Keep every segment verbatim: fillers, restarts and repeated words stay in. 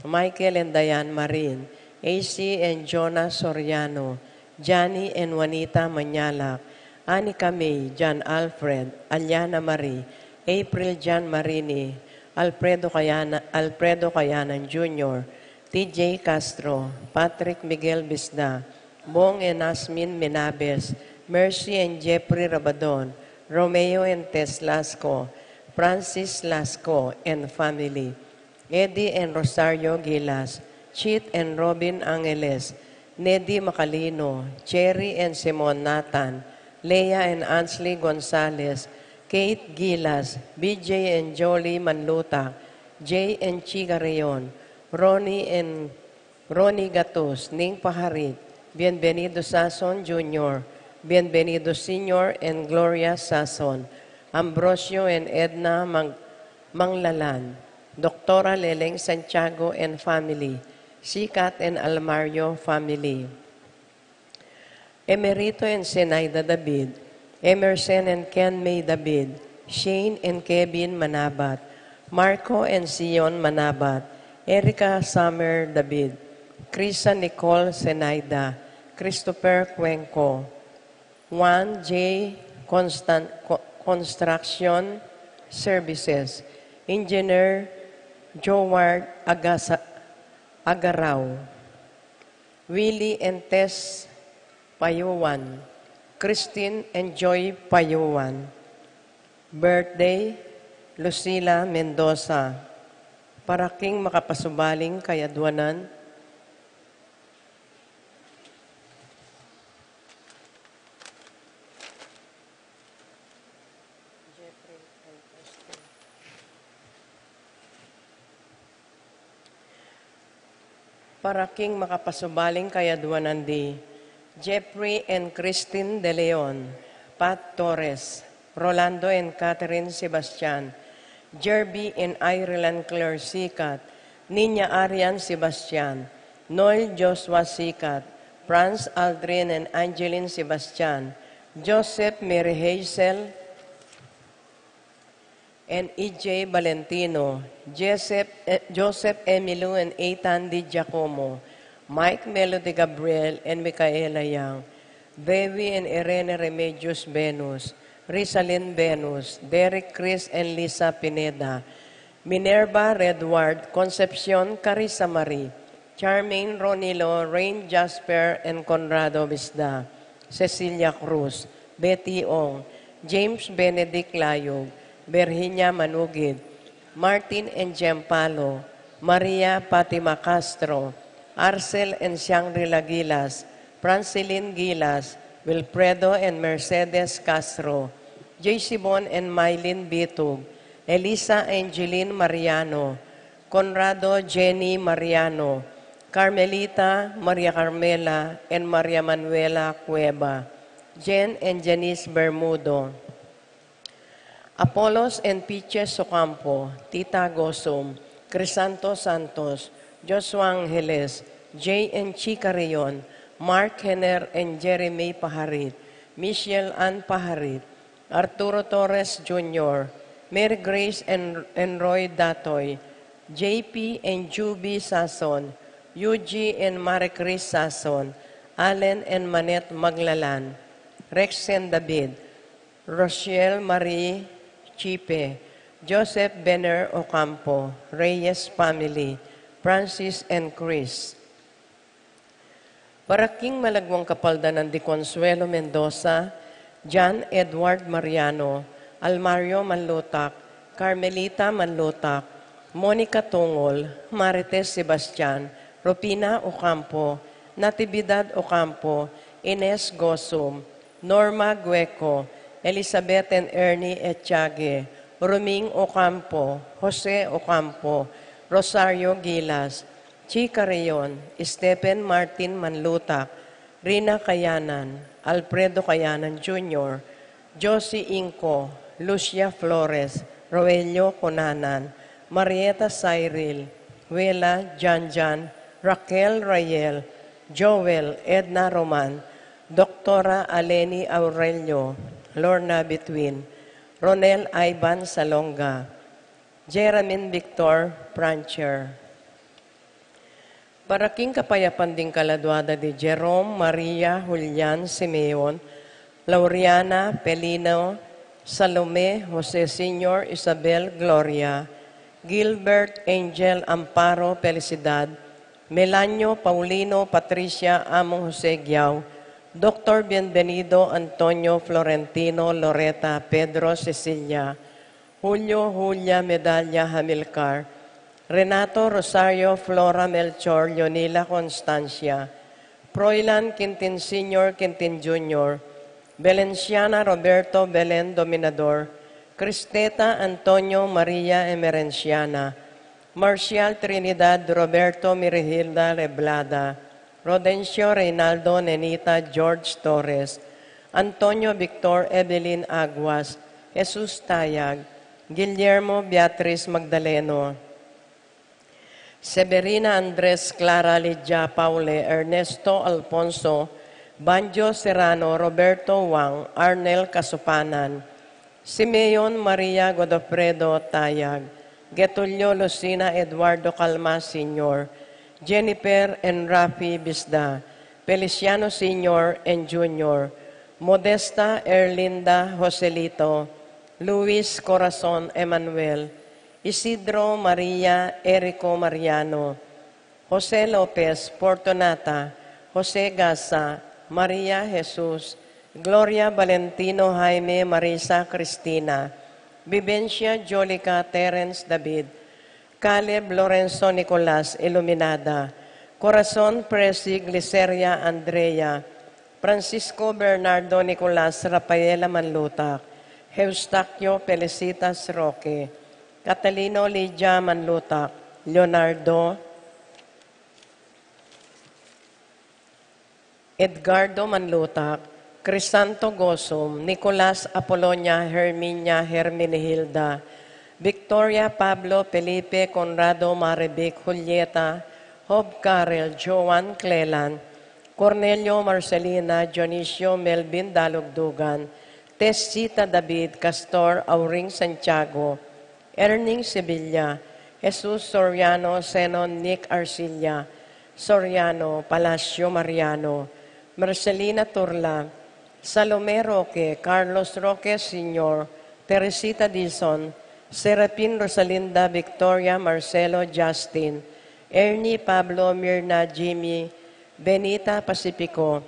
Michael and Diane Marin, A C and Jonah Soriano, Johnny and Juanita Mañalac, Anika May, John Alfred, Aliana Marie, April John Marini, Alfredo Cayana, Alfredo Cayanan Junior, T J Castro, Patrick Miguel Bisda, Bong and Asmin Menabes, Mercy and Jeffrey Rabadon, Romeo and Tess Lasco, Francis Lasco and family, Eddie and Rosario Gilas, Chit and Robin Angeles, Nedi Macalino, Cherry and Simon Nathan, Leah and Ansley Gonzalez, Kate Gilas, B J and Jolie Manluta, Jay and Chica Reon, Ronnie and Ronnie Gatus, Ning Paharit, Bienvenido Sason Junior, Bienvenido Senior and Gloria Sason, Ambrosio and Edna Mang-, Manglalan, Doktora Leleng Santiago and family, Sikat and Almario family. Emerito and Zenaida David, Emerson and Ken May David, Shane and Kevin Manabat, Marco and Sion Manabat, Erica Summer David, Krisa Nicole Zenaida, Christopher Cuenco, Juan J. Constan-, Co-, Construction Services, Engineer Joward Agasa-, Agarao. Willie and Tess Payuan, Christine and Joy Payuan. Birthday, Lucila Mendoza. Para king makapasubaling kayadwanan, para king makapasubaling kayadwanan di, Jeffrey and Christine De Leon, Pat Torres, Rolando and Catherine Sebastian, Jerby and Ireland Claire Sikat, Nina Arian Sebastian, Noel Joshua Sikat, Franz Aldrin and Angeline Sebastian, Joseph Mary Hazel, and E J Valentino, Joseph, eh, Joseph Emilio and Ethan Di Giacomo, Mike Melody Gabriel and Micaela Yang, Dewi and Irene Remedios Venus, Rizalin Venus, Derek Chris and Lisa Pineda, Minerva Redward, Concepcion Carissa Marie, Charmaine Ronilo, Rain Jasper and Conrado Bisda, Cecilia Cruz, Betty Ong, James Benedict Layog, Virginia Manugid, Martin and Jem Palo, Maria Fatima Castro, Arcel and Shangri-La Gilas, Francilin Gilas, Wilfredo and Mercedes Castro, Jesibon and Mylene Bitug, Elisa Angeline Mariano, Conrado Jenny Mariano, Carmelita Maria Carmela and Maria Manuela Cueva, Jen and Janice Bermudo, Apolos and Peaches Ocampo, Tita Gosum, Crisanto Santos, Joshua Angeles, Jay and Chi Carrion, Mark Henner and Jeremy Paharit, Michelle Ann Paharit, Arturo Torres Junior, Mary Grace and, and Roy Datoy, J P and Juby Sason, Yuji and Marie Chris Sason, Allen and Manette Maglalan, Rex and David, Rochelle Marie Chipe, Joseph Benner Ocampo, Reyes family, Francis and Chris. Para king malagwang kapaldanan di Consuelo Mendoza, John Edward Mariano, Almario Manlutak, Carmelita Manlutak, Monica Tungol, Marites Sebastian, Rufina Ocampo, Natividad Ocampo, Ines Gosum, Norma Gueco, Elizabeth and Ernie Echage, Ruming Ocampo, Jose Ocampo, Rosario Gilas, Chi Carrion, Stephen Martin Manlutak, Rina Cayanan, Alfredo Cayanan Junior, Josie Inco, Lucia Flores, Roelio Cunanan, Marieta Cyril, Wela Janjan, Raquel Rayel, Joel, Edna Roman, Doktora Aleni Aurelio, Lorna Between, Ronel Ivan Salonga, Jeramin Victor Prancher. Para king kapayapan ding kaladua da di Jerome, Maria, Julian, Simeon, Lauriana, Pelino, Salome, Jose Senior, Isabel, Gloria, Gilbert, Angel, Amparo, Felicidad, Melanio, Paulino, Patricia, Among Jose Giao, Doktor Bienvenido, Antonio, Florentino, Loreta, Pedro, Cecilia, Julio, Julia, Medalia, Hamilcar, Renato, Rosario, Flora, Melchor, Leonila, Constancia, Proilan, Quintin Senior, Quintin Junior, Valenciana, Roberto, Belen, Dominador, Cristeta, Antonio, Maria, Emerenciana, Marcial, Trinidad, Roberto, Mirihilda, Reblada, Rodencio, Reynaldo, Nenita, George, Torres, Antonio, Victor, Evelyn, Aguas, Jesus, Tayag, Guillermo, Beatriz, Magdaleno, Severina, Andres, Clara, Lydia, Paule, Ernesto, Alfonso, Banjo, Serrano, Roberto, Wang, Arnel, Kasupanan, Simeon, Maria, Godofredo, Tayag, Getulio, Lucina, Eduardo, Calma, Senior, Jennifer, and Rafi, Bisda, Feliciano, Senior and Junior, Modesta, Erlinda, Joselito, Luis, Corazon, Emmanuel, Isidro, Maria, Erico, Mariano, Jose Lopez, Fortunata, Jose Gasa, Maria, Jesus, Gloria, Valentino, Jaime, Marisa, Cristina, Vivencia, Jolica, Terence, David, Caleb, Lorenzo, Nicolas, Iluminada, Corazon, Presi, Gliceria, Andrea, Francisco, Bernardo, Nicolas, Rafaela, Manlutak, Eustaquio, Felicitas, Roque, Catalino, Lydia, Manlutak, Leonardo, Edgardo, Manlutak, Crisanto, Gosum, Nicolas, Apolonia, Herminia, Herminihilda, Victoria, Pablo, Felipe, Conrado, Marivic, Julieta, Job, Carel, Joan, Clelan, Cornelio, Marcelina, Dionisio, Melvin, Dalugdugan, Tessita, David, Castor, Auring, Santiago, Erning, Sevilla, Jesus, Soriano, Zenon, Nick, Arcilla, Soriano, Palacio, Mariano, Marcelina, Turla, Salome, Roque, Carlos, Roque, Senior, Teresita, Dizon, Serapin, Rosalinda, Victoria, Marcelo, Justin, Ernie, Pablo, Mirna, Jimmy, Benita, Pacifico,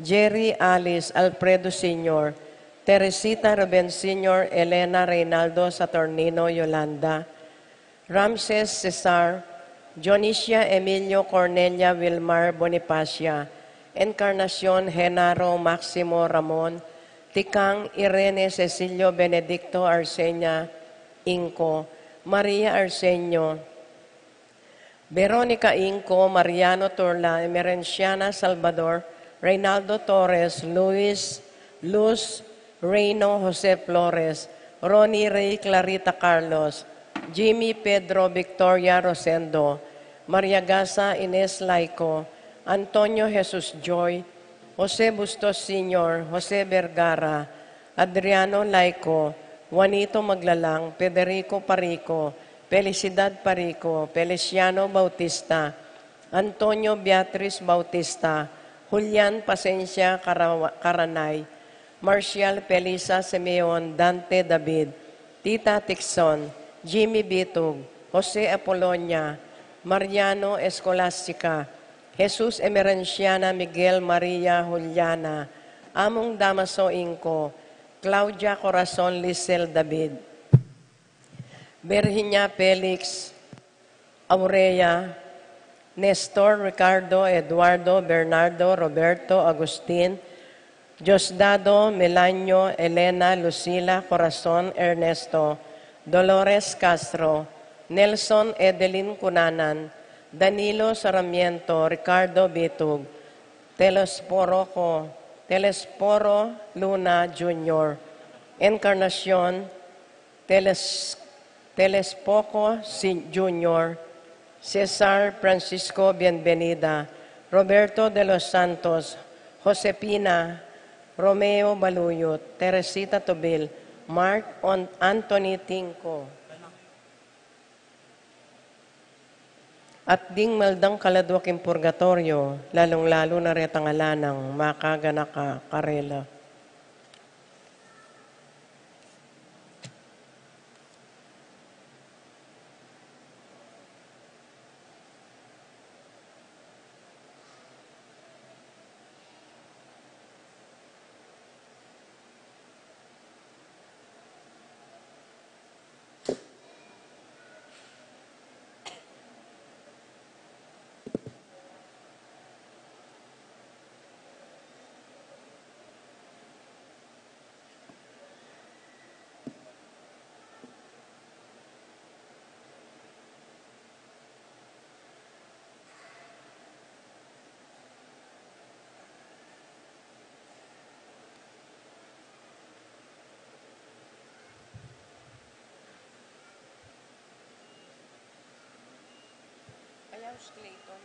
Jerry, Alice, Alfredo, Senior, Teresita, Ruben, Senior, Elena, Reynaldo, Saturnino, Yolanda, Ramses, Cesar, Dionisia, Emilio, Cornelia, Wilmar, Bonifacia, Encarnacion, Genaro, Maximo, Ramon, Tikang, Irene, Cecilio, Benedicto, Arsenia, Inco, Maria, Arsenio, Veronica, Inco, Mariano, Turla, Emerenciana, Salvador, Reynaldo, Torres, Luis, Luz, Reino, Jose, Flores, Ronnie, Rey, Clarita, Carlos, Jimmy, Pedro, Victoria, Rosendo, Maria Gasa, Ines, Laico, Antonio, Jesus, Joy, Jose Bustos, Senior, Jose Vergara, Adriano, Laico, Juanito, Maglalang, Federico, Parico, Felicidad, Parico, Feliciano, Bautista, Antonio, Beatriz, Bautista, Julian, Pasencia, Carawa-, Caranay, Marcial, Felisa, Simeon, Dante, David, Tita, Tixon, Jimmy, Bitug, Jose, Apolonia, Mariano, Escolastica, Jesus, Emerenciana, Miguel, Maria, Juliana, Among, Damaso, Inco, Claudia, Corazon, Lisel, David, Virginia, Felix, Aurea, Nestor, Ricardo, Eduardo, Bernardo, Roberto, Agustin, Diosdado, Melanio, Elena, Lucila, Corazon, Ernesto, Dolores, Castro, Nelson, Edelin, Cunanan, Danilo, Sarmiento, Ricardo, Bitug, Telesporoco, Telesporo, Luna, Junior, Encarnacion, Teles-, Telespoco, Si-, Junior, Cesar, Francisco, Bienvenida, Roberto de los Santos, Josefina, Romeo, Baluyot, Teresita, Tubil, Mark, On-, Anthony, Tinco. At ding maldang kaladwa king purgatoryo, lalung-lalu na retang ala nang makaganaka karela. Ayaw, Clayton.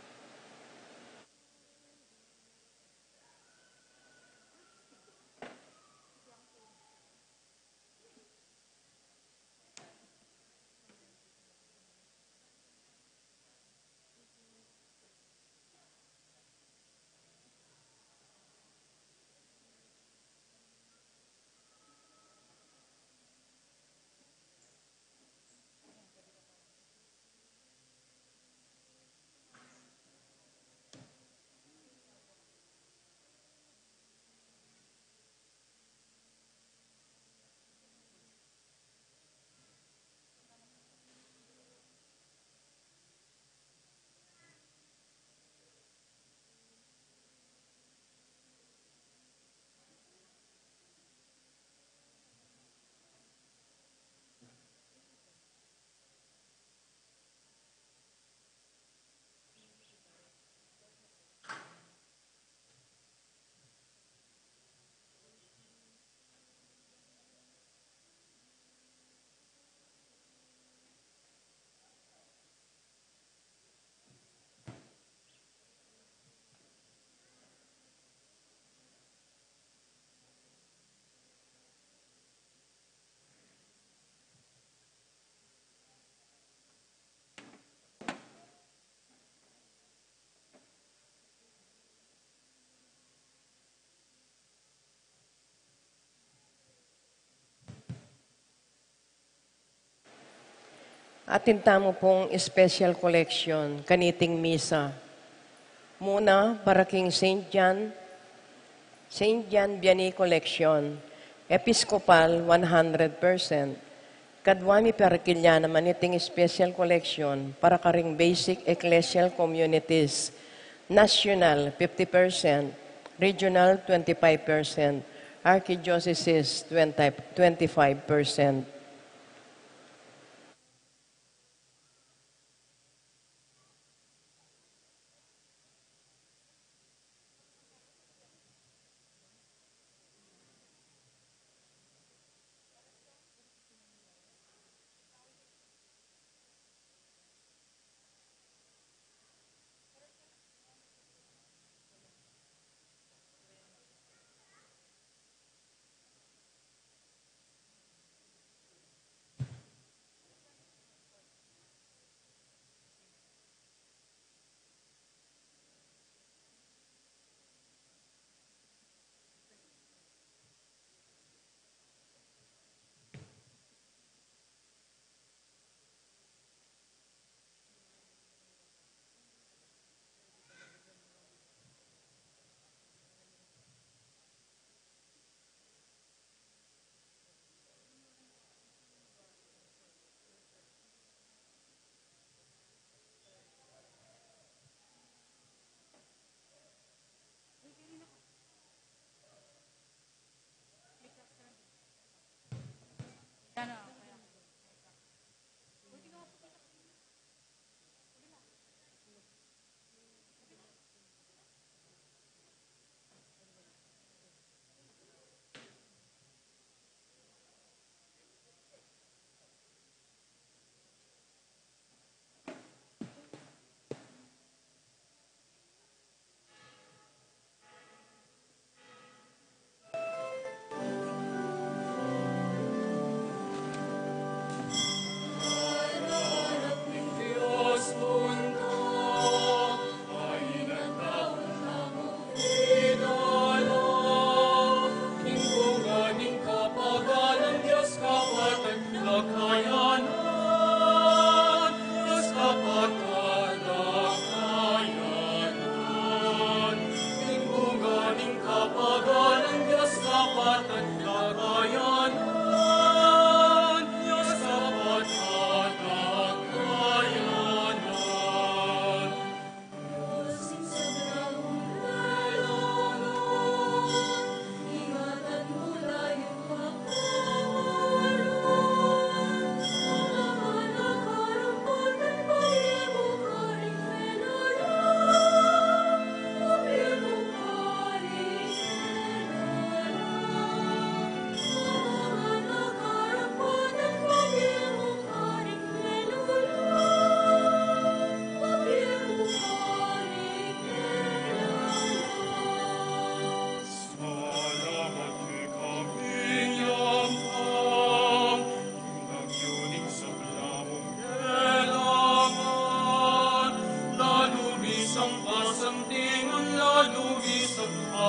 Atin tamu pung special collection kaniting misa. Muna, para king Saint John, Saint John Vianney Collection, Episcopal, one hundred percent. Kadwa mi, para kilya naman iting special collection para karing basic ecclesial communities, national, fifty percent, regional, twenty-five percent, archdiocese, twenty, twenty-five percent.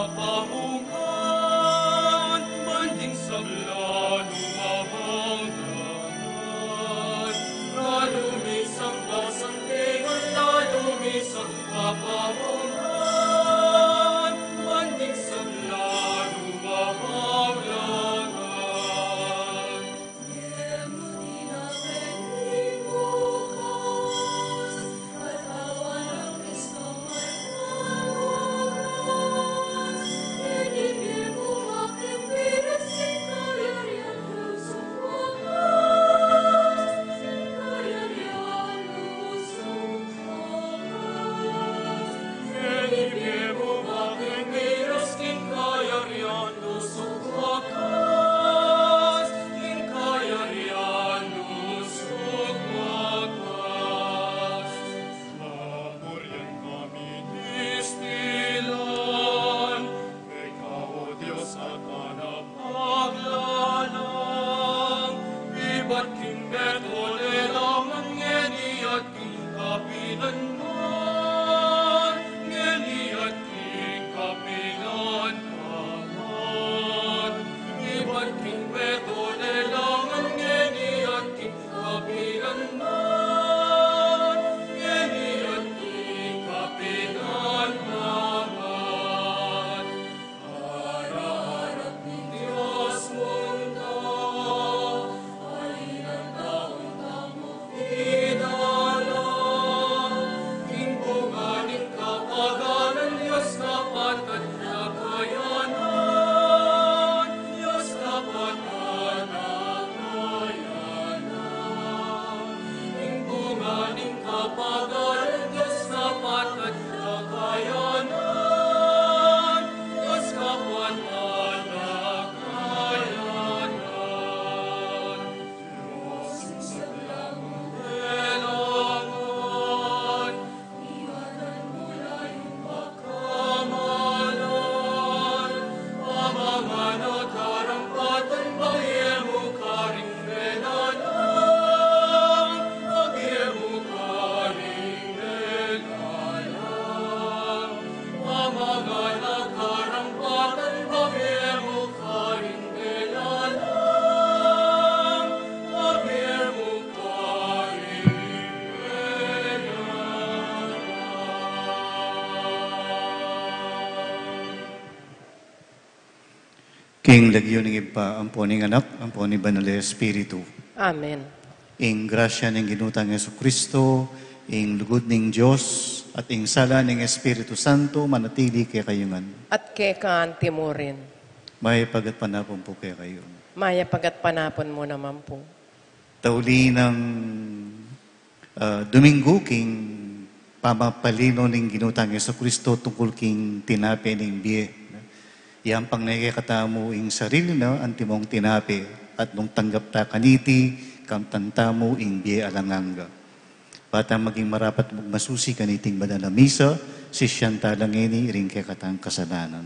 Pamungan, banding sabla nung mabangan, lalu misang basang tingan, lalu misang papamungan, banding sabla nung mabangan. Paglalang, ibat king betol e laman, ngeni at king kapilan man, ngeni at king kapilan man. Ibat king betol e laman, ngeni at king kapilan man, ngeni at king kapilan man. Ara-arat ning Dios munta, alinan tamu king dalan, king bunga ning kapagalan, Dios kapatad na kayanan, Dios kapatad na kayanan. Ing bunga ning kapagalan, Dios kapatad na kayanan, Dios kapatad na kayanan. Dios ing sablang lelangan, iwatan mu la ing pakamalan, pamangan a karampatan, bage mu karing lelangan, bage mu karing lelangan, pamangan a karampatan, bage mu karing lelangan, bage mu karing lelangan. King lagyu ning Ibpa, ampo ning Anak, ampo ning Banal a Espiritu. Amen. Ing grasya ning Ginu tang Jesucristo, ing lugud ning Dios, at ing sala ning Espiritu Santo, manatili kekayu ngan. At keka anti mu rin. Mayap a gatpanapun pu kekayu. Mayap a gatpanapun mu naman pu. Tauli nang, ah, Domingo king pamapalyari ning Ginu tang Jesucristo tungkul king tinape ning bie. Iyampang ne kekatamu ing sarili na antimong tinape, at nung tanggap ta kaniti, kamtan tamu ing bie alang angga. Ba tang maging marapat magmasusi kaniting banal a misa, sisian ta la ngeni ring kekatang kasalanan.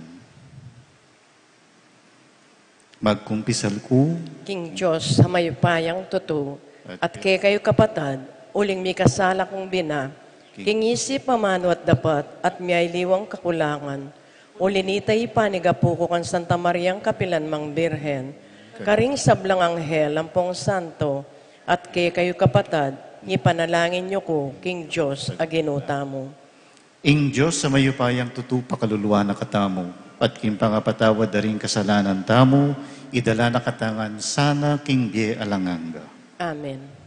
Magkumpisal ku king Dios a mayupayang tutu, at kekayu kapatad, uling mikasala kung bina, king isip, amanu at dapat, at miyaliwang kakulangan. Uli nita, ipanigapu ku kang Santa Mariang kapilan mang Birhen, karing sablang anghel ampong santo, at kekayu kapatad, ipanalangin yu ku king Dios a Ginu tamu. Ing Dios a mayupayang tutu pakaluluan na katamu, at king pangapatawad da ring kasalanan tamu, idala na katamu ngan sana king bie alang angga. Amen.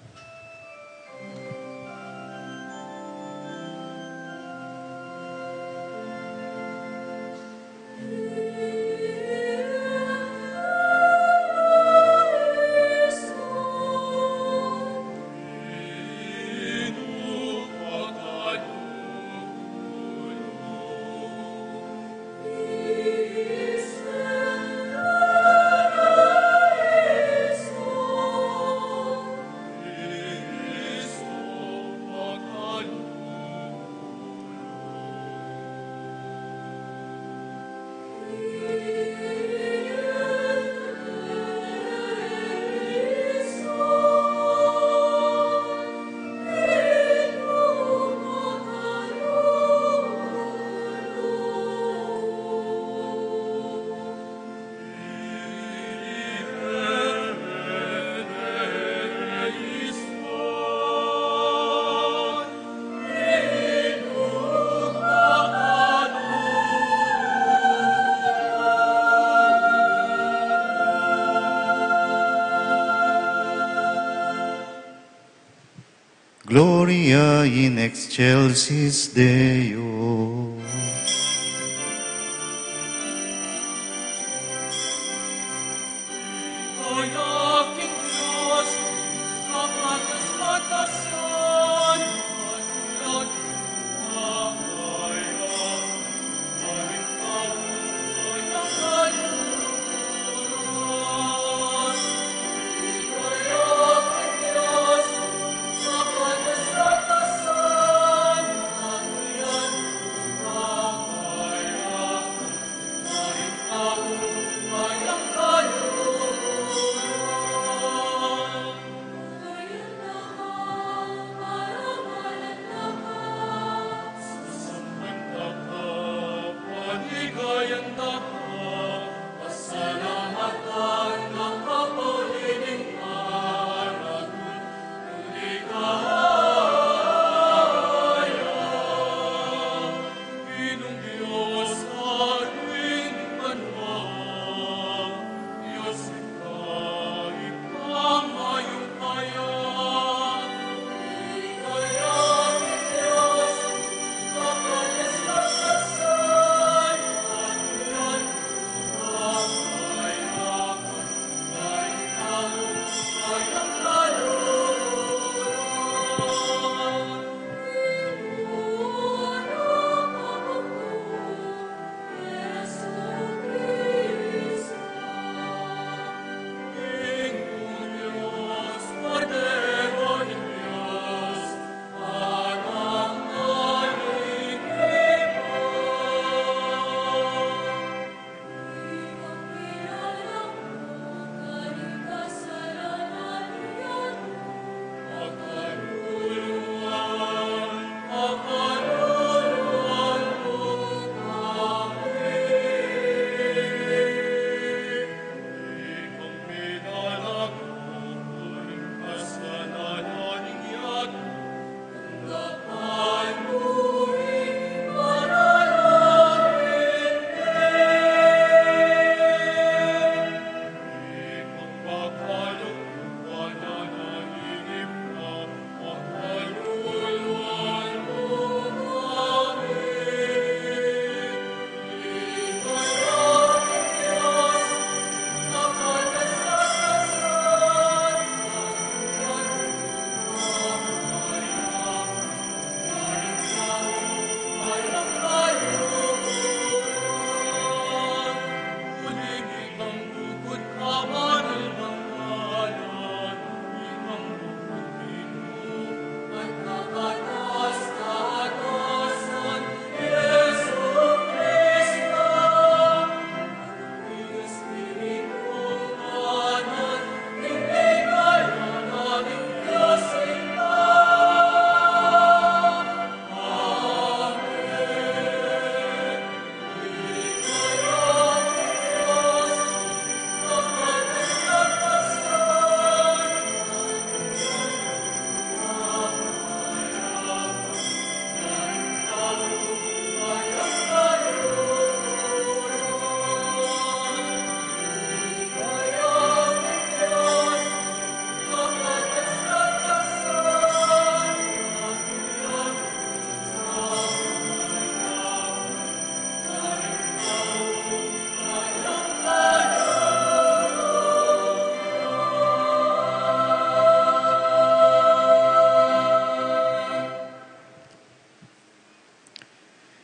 Gloria in excelsis Deo.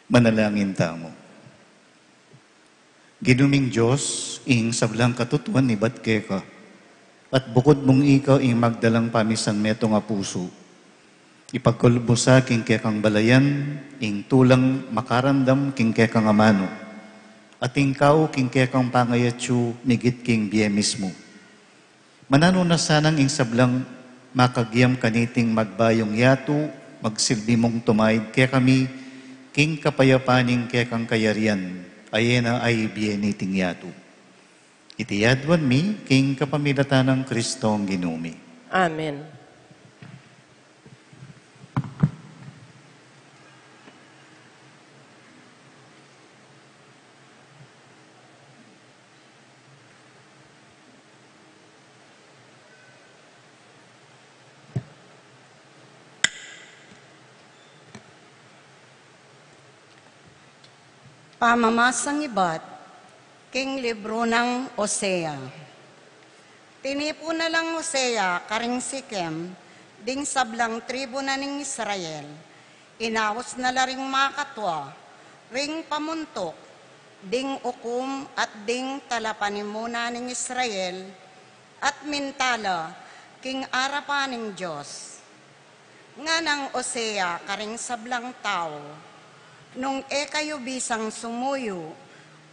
Manalangin tamu. Ginu ming Dios, ing sablang katutuan ibat keka, at bukud mung ika ing magdalang pamisan metung a pusu. Ipagkalub mu sa king kekang balayan ing tulang makarandam king kekang amanu, at ing kau king kekang pangayatsu migit king bie mismu. Mananu na sanang ing sablang makagyam kaniting magbayung yatu, magsilbi mung tumaid kekami king kapayapan ning kekang kayarian, a yena ay bie niting yatu. Iti aduan mi king kapamilatan nang Kristong Ginu mi. Amen. Pamamasang ibat king libru nang Osea. Tinipun na lang Osea karing Sikem ding sablang tribu na ning Israel. Inaus na la ring makatua, ring pamuntuk, ding ukum at ding talapanimuna ning Israel, at minta la king arapan ning Dios. Nganang Osea karing sablang tau, nung e kayu bisang sumuyu,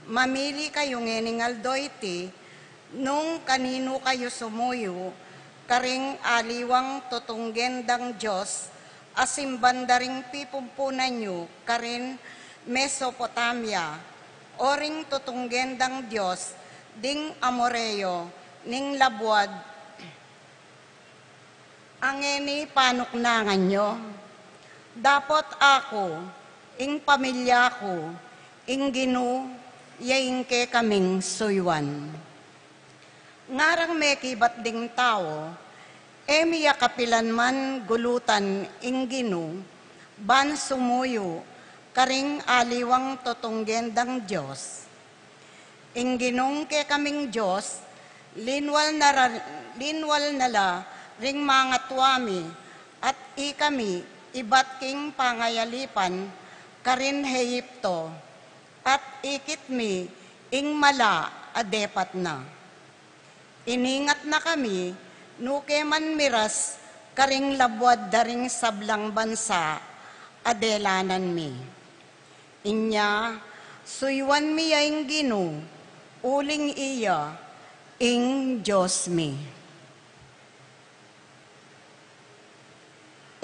mamili kayu ngening aldo iti nung kaninu kayu sumuyu, karing aliwang tutunggen dang dios a simban da ring pipumpunan yu karin Mesopotamia, o ring tutunggen dang dios ding Amoreo ning labuad a ngeni panuknangan yu. Dapot aku, ing pamilya ku, ing Ginu, ya ing kekaming suyuan. Ngarang mekibat ding tau, e mi ya kapilan man gulutan ing Ginu, ban sumuyu karing aliwang tutunggen dang dios. Ing Ginung kekaming Dios, linwal na ra-, linwal na la ring mangatua mi, at ikami ibat king pangayalipan karin Ehipto, at ikit mi ing mala a depat na. Iningat na kami, nuke man miras karing labuad da ring sablang bansa a delanan mi. Inya, suyuan mi ya ing Ginu, uling iya ing Dios mi.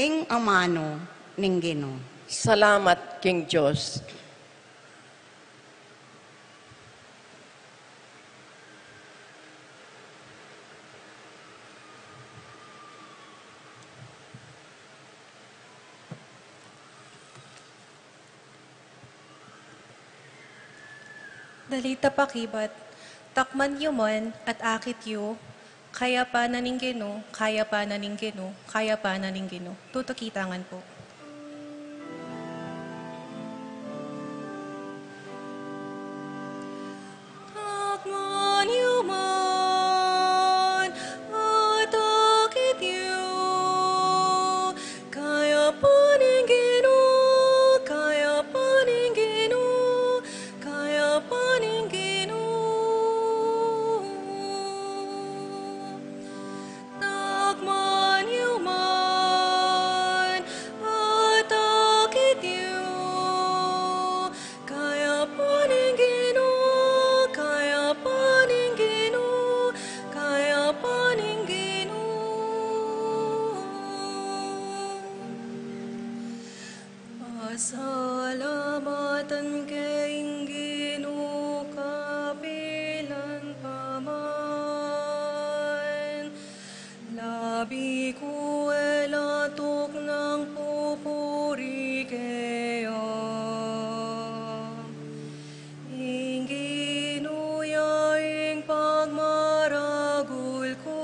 Ing amanu ning Ginu. Salamat king Dios. Dalitang pakibat. Takman yu man at akit yu, kayapan na ning Ginu, kayapan na ning Ginu, kayapan na ning Ginu. Tutuki tangan pu. Takman yu man at akit yu, kayapan ning Ginu, kayapan ning Ginu, kayapan ning Ginu. Takman yu man at akit yu, kayapan ning Ginu, kayapan ning Ginu, kayapan ning Ginu. Pasalamatan ke ing Ginu kapilan pa man. Labi ku e la tuknang pupuri keya. Ing Ginu ya ing pagmaragul ku.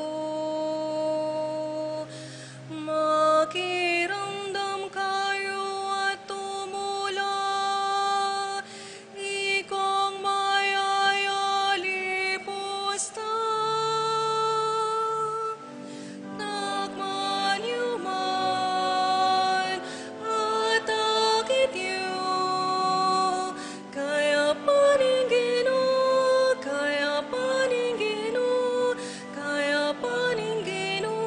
Makiramdam kayu at tumula, ikong mayayali pusta. Takman yu man at akit yu, kayapan ning Ginu, kayapan ning Ginu, kayapan ning Ginu.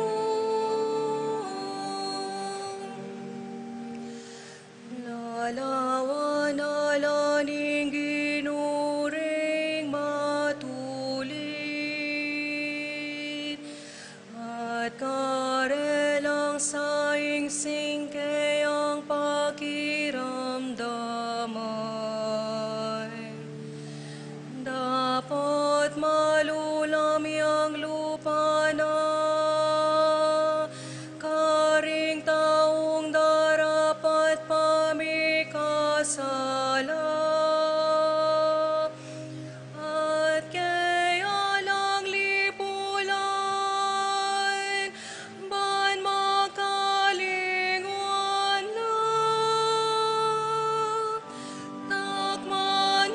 Lalawan na la ning Ginu ring matulid, at karelang saingsing keyang pakiramdaman. Dapot malulam yang lupa na karing taung darapat pamikasala. At keya lang lipulan, ban makalingwan la. Takman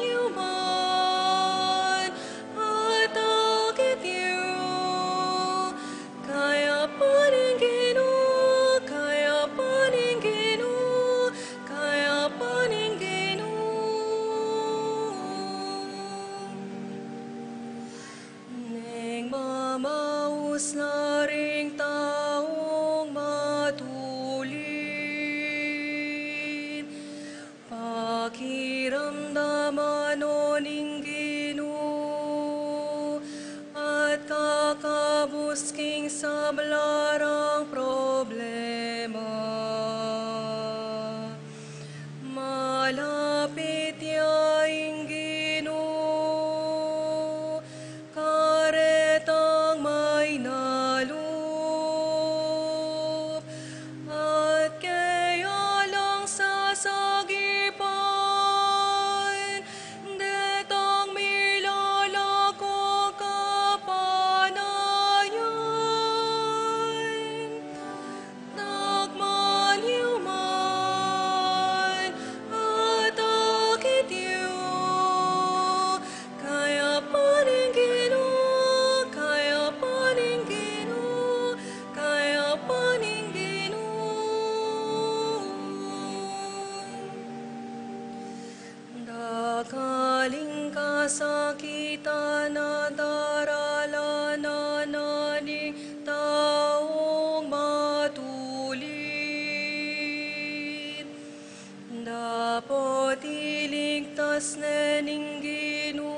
ne ning Ginu,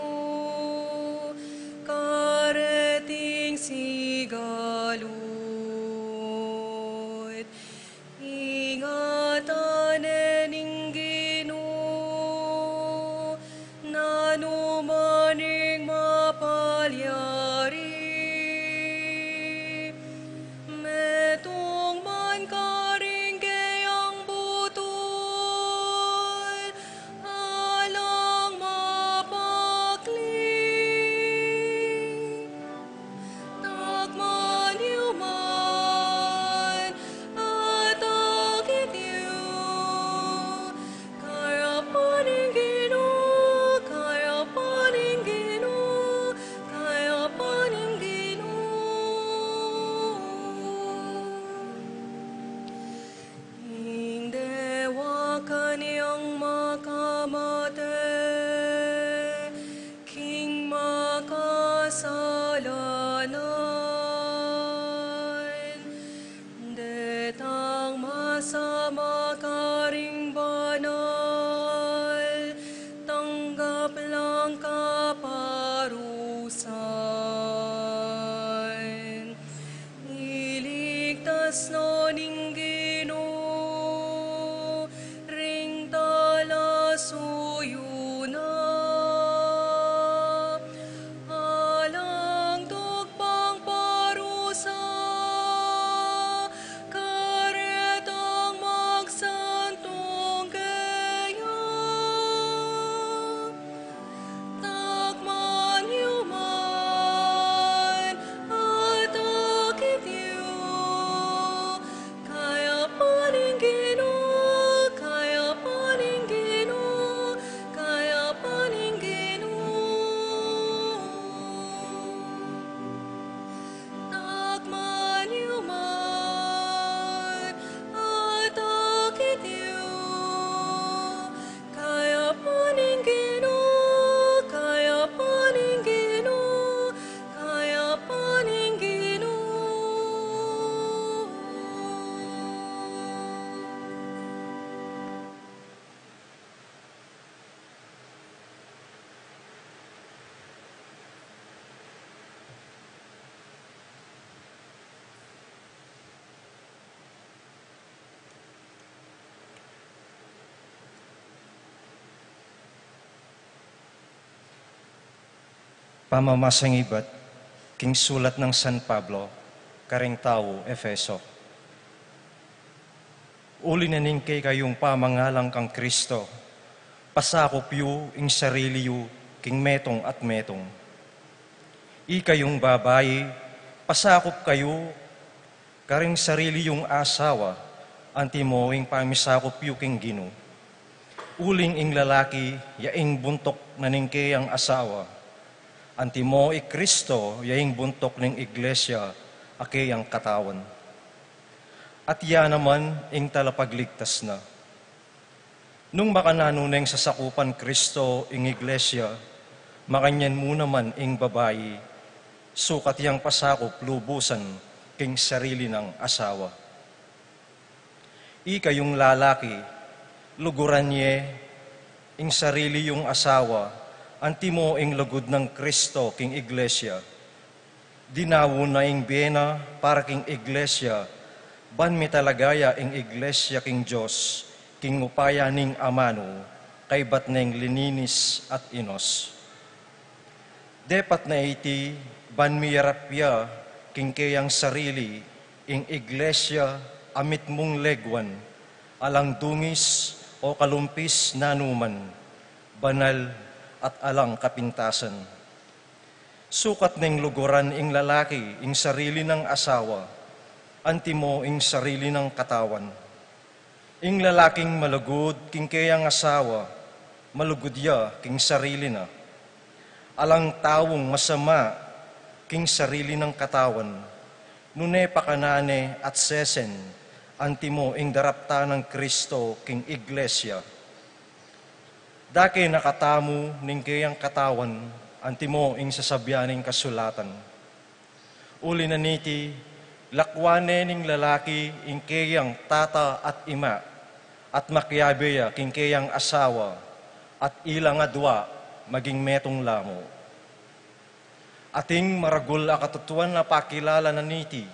kareting sigalut. Ingatan ne ning Ginu, nanu man ing mapalyari. Metung man karing keyang butul, alang mapakli. Takman yu man, at akit yu. Kayap ning Ginu, kayap ning Ginu, kayap ning Ginu. Ing dewakan yang makamate king makasalanan, detang masama karing banal, tanggap lang kaparusahan. Iligtas no ning Ginu ring talasuyu na. Alang tukbang parusa karetang magsantung keya. Takman yu man, at akit yu. Kayap ning Ginu, kayap ning Ginu, kayap ning Ginu. Takman yu man, at akit yu. Kayap ning Ginu, kayap ning Ginu, kayap ning Ginu. Pamamasang ibat king sulat nang San Pablo karing tau Efeso. Uli na ning kekayung pamangalang kang Kristo, pasakup yu ing sarili yu king metung at metung. Ikayung babai, pasakup kayu karing sarili yung asawa, antimo ing pamisakup yu king Ginu. Uling ing lalaki, ya ing buntuk na ning keyang asawa, antimo i Kristo, ya ing buntuk ning iglesia, a keyang katawan. At ya naman ing talapagligtas na. Nung makananu neng sasakupan Kristo ing iglesia, makanyan mu naman ing babai, sukat yang pasakup lubusan king sarili nang asawa. Ikayung lalaki, luguran ye ing sarili yung asawa, antimo ing lugud nang Kristo king iglesia. Dinawu na ing bie na para king iglesia, ban mitalaga ya ing iglesia king Dios, king upaya ning amanu, kaybat neng lininis at inos. Depat na iti, ban miyarap ya king keyang sarili, ing iglesia a mitmung leguan, alang dungis o kalumpis nanuman, banal at alang kapintasan. Sukat neng luguran ing lalaki ing sarili nang asawa, antimo ing sarili nang katawan. Ing lalaking malugud king keyang asawa, malugud ya king sarili na. Alang taung masama king sarili nang katawan, nune pakanan ne at sesen, antimo ing daraptan nang Kristo king iglesia. Dake na katamu ning keyang katawan, antimo ing sasabian ning kasulatan. Uli na niti, lakwan ne ning lalaki ing keyang tata at ima, at makiabe ya king keyang asawa, At ilang adua maging metung la mu. Ating maragul a katutuan a pakilala na niti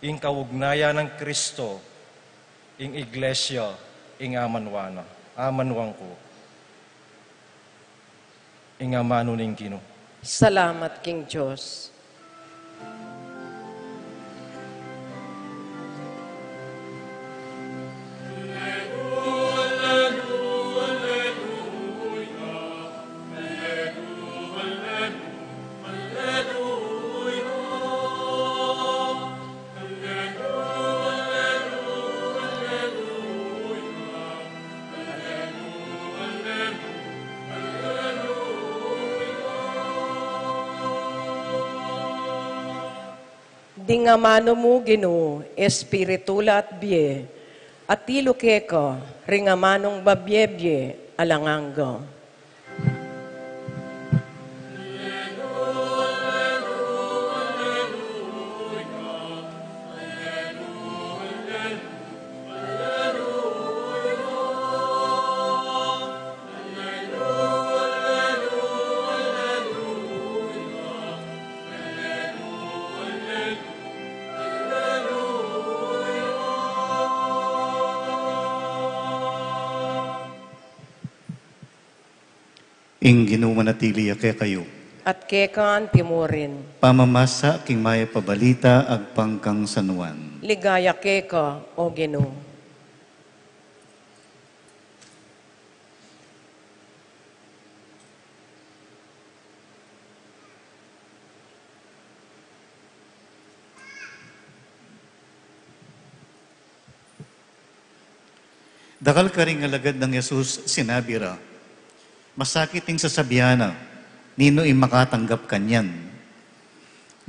ing kaugnayan nang Kristo, ing Iglesia, ing amanuan na, amanuan ku, ing amanu ning Ginu. Salamat king Dios. Ding amanu mu, Ginu, Espiritu la at bie, atilu keka ring amanung babie-bie alang angga. Ing Ginu manatili ya kekayu. At keka anti mu rin. Pamamasa king Mayap a Balita agpang kang San Juan. Ligaya keka, O Ginu. Dakal karing alagad nang Jesus sinabi ra, "Masakit ing sasabian na, ninu ing makatanggap kanyan?"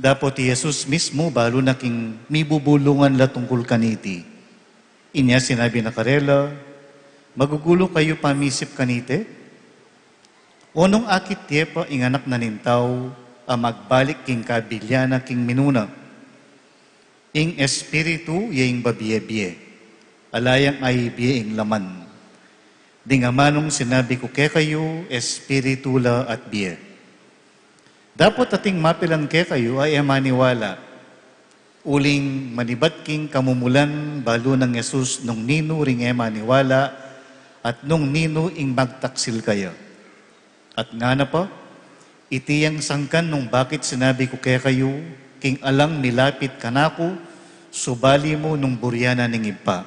Dapot i Jesus mismu balu na king mibubulungan la tungkul kaniti. Inya sinabi na karela, "Magugulu kayu pamisip kaniti? O nung akit ye pa ing Anak na ning Tau a magbalik king kabilian na king minuna? Ing espiritu ya ing babie-bie, ala yang aibie ing laman. Ding amanung sinabi ku kekayu, espiritu la at bie." Dapot ating mapilan kekayu a e maniwala, uling manibat king kamumulan balu nang Jesus nung ninu ring e maniwala at nung ninu ing magtaksil kaya. At ngana pa, "Iti yang sangkan nung bakit sinabi ku kekayu, king alang milapit kanaku, subali mu nung burian na ning Ibpa."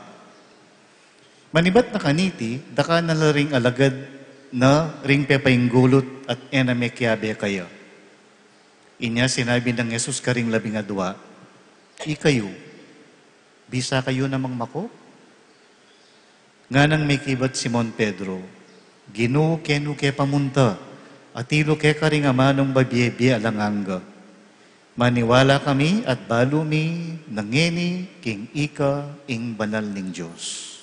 Manibat na kaniti, daka na la ring alagad na ring pepainggulut at e na mekiabe kaya. Inya sinabi nang Jesus karing labing adua, "Ikayu, bisa kayu namang mako?" Nganang mekibat Simon Pedro, "Ginu, kenu ke pamunta? Atilu keka ring amanung babie-bie alang angga. Maniwala kami at balu mi na ngeni king ika ing banal ning Dios."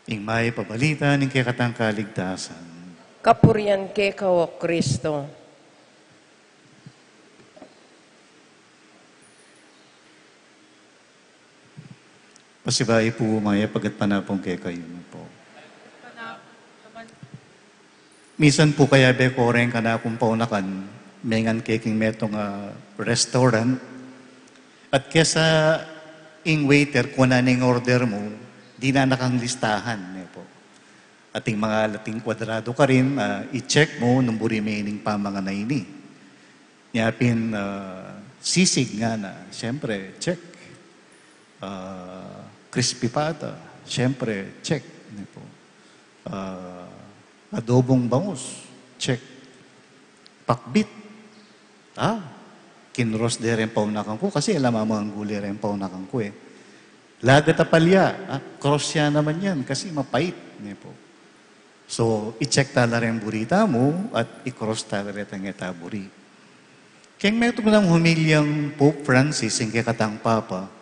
Ing Mayap a Balita ning kekatang kaligtasan. Kapurian keka, O Kristo. Pasibayu pu, mayap a gatpanapun kekayu pu. Misan pu kayabe ku reng kanakung paunakan, mengan ke king metung a restaurant, at kesa ing waiter kunan ing order mu, dinan na kang listahan, ne pu. Ating mangalating kwadrado karin, ah, i-check mu nung buri me ining pamangan a ini. Nya pin, ah, sisig, ngana, siyempre, check. Ah, crispy pata, siyempre, check, ne pu. Ah, adobong bangus, check. Pakbit, ah, kinross de reng paunakan ku, kasi ala mamangguli reng paunakan ku, e. Lagat a palya, ah, cross ya naman yan, kasi mapait, ne pu. So, i-check tala reng buri tamu at i-cross tala retang e ta buri. Keng metung nang humiliang Pope Francis, ing kekatang Papa,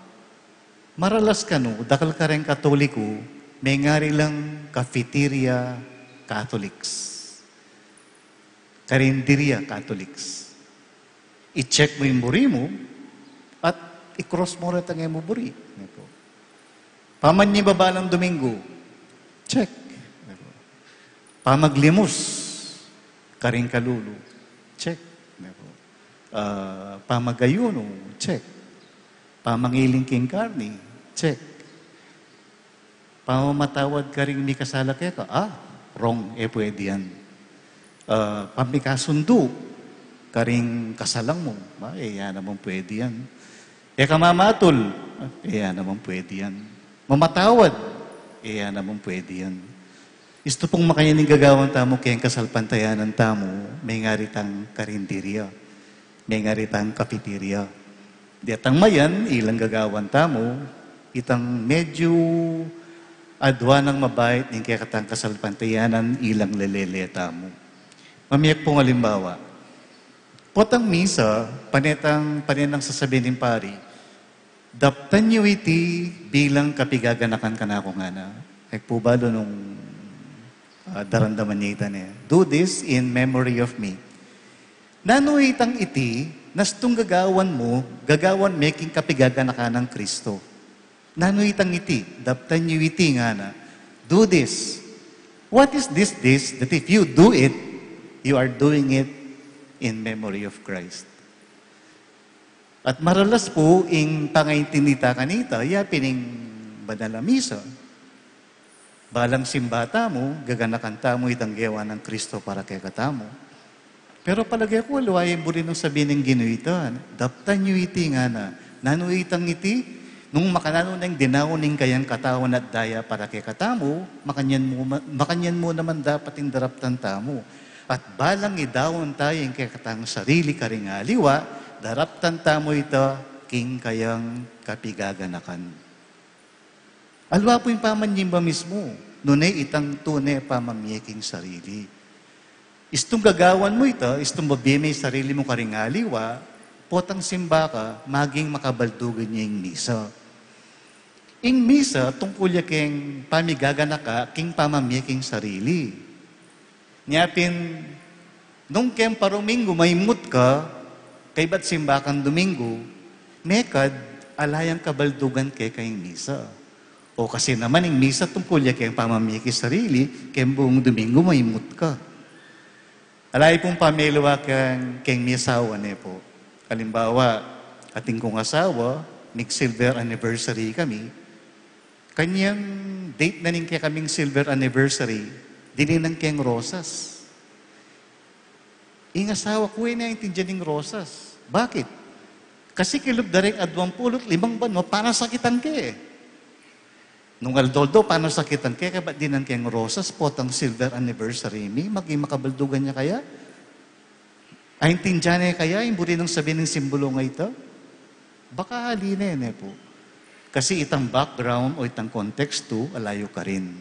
maralas kanu, dakal kareng Katoliku, mengari lang cafeteria Catholics. Karinderya Catholics. I-check mu ing buri mu at i-cross mu retang e mu buri. Pamanibaba nang Domingo, check. Pamaglimus karing kalulu, check. Ano po? Ah, pamagayunu, check. Pamangiling king karni, check. Pamamatawad karing mikasala keka, ah, wrong, e pwede yan. Ah, pamikasundu karing kasalang mu, ah, e ya naman pwede yan. E ka mamatul, ah, e ya naman pwede yan. Mamatawad, e ya naman pwede yan. Istu pung makanyan ing gagawan tamu keng kasalpantayanan tamu, mengari tang karinderia, mengari tang cafeteria. Detang mayan, ilang gagawan tamu, itang medyu adwa nang mabait ning kekatang kasalpantayanan, ilang lelele tamu. Mamie ku pung alimbawa. Potang misa, pane tang, pane nang sasabi ning pari, "Daptan yu iti bilang kapigaganakan kanaku," ngana. E ku balu nung, ah, daramdaman ye ita ne. "Do this in memory of me." Nanu itang iti, nastung gagawan mu, gagawan me king kapigaganakan nang Kristo? Nanu itang iti, "Daptan yu iti," ngana. "Do this." What is this, this? That if you do it, you are doing it in memory of Christ. At maralas pu ing pangaintindi ta kanita, ya pin ing banal a misa. Balang simba tamu, gaganakan tamu itang gewa nang Kristo para kekatamu. Pero palage ku, aliwa ya ing buri nang sabi ning Ginu ita, "Daptan yu iti," ngana. Nanu itang iti? Nung makananu neng dinaun ing kayang katawan at daya para kekatamu, makanyan mu ma-, makanyan mu naman dapat ing daraptan tamu. At balang idaun ta ing kekatang sarili karing aliwa, daraptan tamu ita king kayang kapigaganakan. Aliwa pu ing pamanyimba mismu, nune itang tune pamamie king sarili. Istung gagawan mu ita, istung babie me ing sarili mu karing aliwa, potang simba ka, maging makabaldugan ya ing misa. Ing misa, tungkul ya keng pamigaganaka king pamamie king sarili. Nya pin, nung keng paruminggu maimut ka, kaybat simba kang Duminggu, mekad ala yang kabaldugan keka ing misa. O kasi naman ing misa tungkul ya keng pamamie king sarili, keng buung Duminggu maimut ka. Ala ya pung pamialiwa keng, keng misawa, ne pu. Alimbawa, atin kung asawa, mig-silver anniversary kami, kanyang date na ning kekaming silver anniversary, dininan keng rosas. Ing asawa ku e ne aintindian ing rosas. Bakit? Kasi kilub da reng adwang pulu't limang banwa, panasakitan ke. Nung aldo-aldo, panasakitan ke, kaya ba't dinan keng rosas, potang silver anniversary mi, maging makabaldugan ya kaya? Aintindian ne kaya ing buri nang sabi ning simbulu a ita? Baka ali ne, ne pu. Kasi itang background o itang kontekstu, ala yu karin.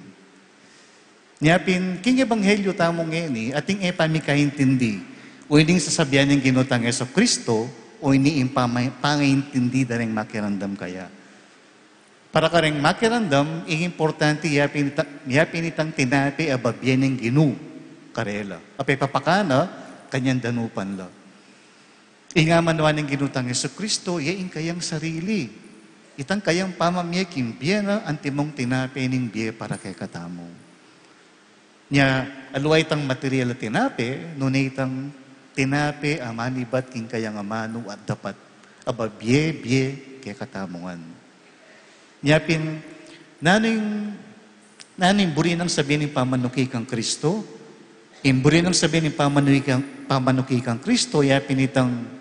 Nya pin, king ebanghelyu tamu ngeni, ating e pamikaintindi, o ining sasabian ning Ginu tang Jesucristo, o ini ing pama-, pangaintindi da reng makiramdam kaya. Para kareng makiramdam, ing importante ya pin ita-, ya pin itang tinape a babie ning Ginu karela. A pepapakanan, kanyan danupan la. Ing amanuan ning Ginu tang Jesucristo, ya ing kayang sarili. Itang kayang pamamie king bie na, antimong tinape ning bie para kekatamu. Nya, aliwa itang material a tinape, nune itang tinape a manibat king kayang amanu at dapat a babie-bie kekatamu ngan. Nya pin, nanu ing, nanu ing buri nang sabi ning pamanuki kang Kristo? Ing buri nang sabi ning pamanuki kang, pamanuki kang Kristo, ya pin itang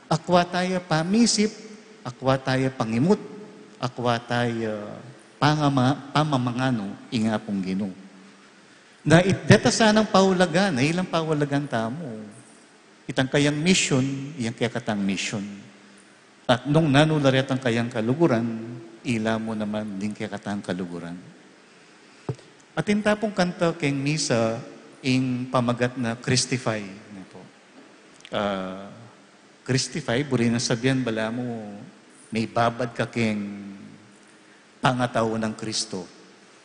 akwa taya pamisip, akwa taya pangimut, akwa taya pangama-, pamamanganu, ing Apung Ginu. Na it-, deta sanang paulagan, na ilang paulagan tamu. Itang kayang mission, iyang kekatang mission. At nung nanu la retang kayang kaluguran, ila mu naman ding kekatang kaluguran. Atin ta pung kanta keng misa, ing pamagat na Christify, ne pu. Ah, Christify, buri nang sabian, balamu, mibabad ka keng pangatau nang Kristo.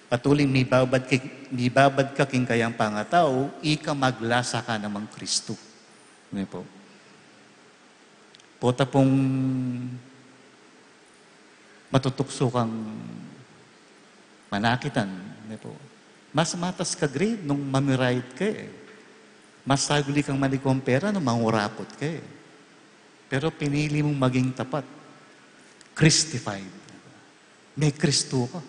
At uling mibabad ki-, mibabad ka king kayang pangatau, ika maglasa ka namang Kristo. Ne pu. Pota pung matutuksu kang manakitan, ne pu. Mas matas ka grade nung mamirayit ka, eh. Mas saguli kang manigong pera nung mangurapot ka, eh. Pero pinili mong maging tapat. Christified. Me-Kristo ka.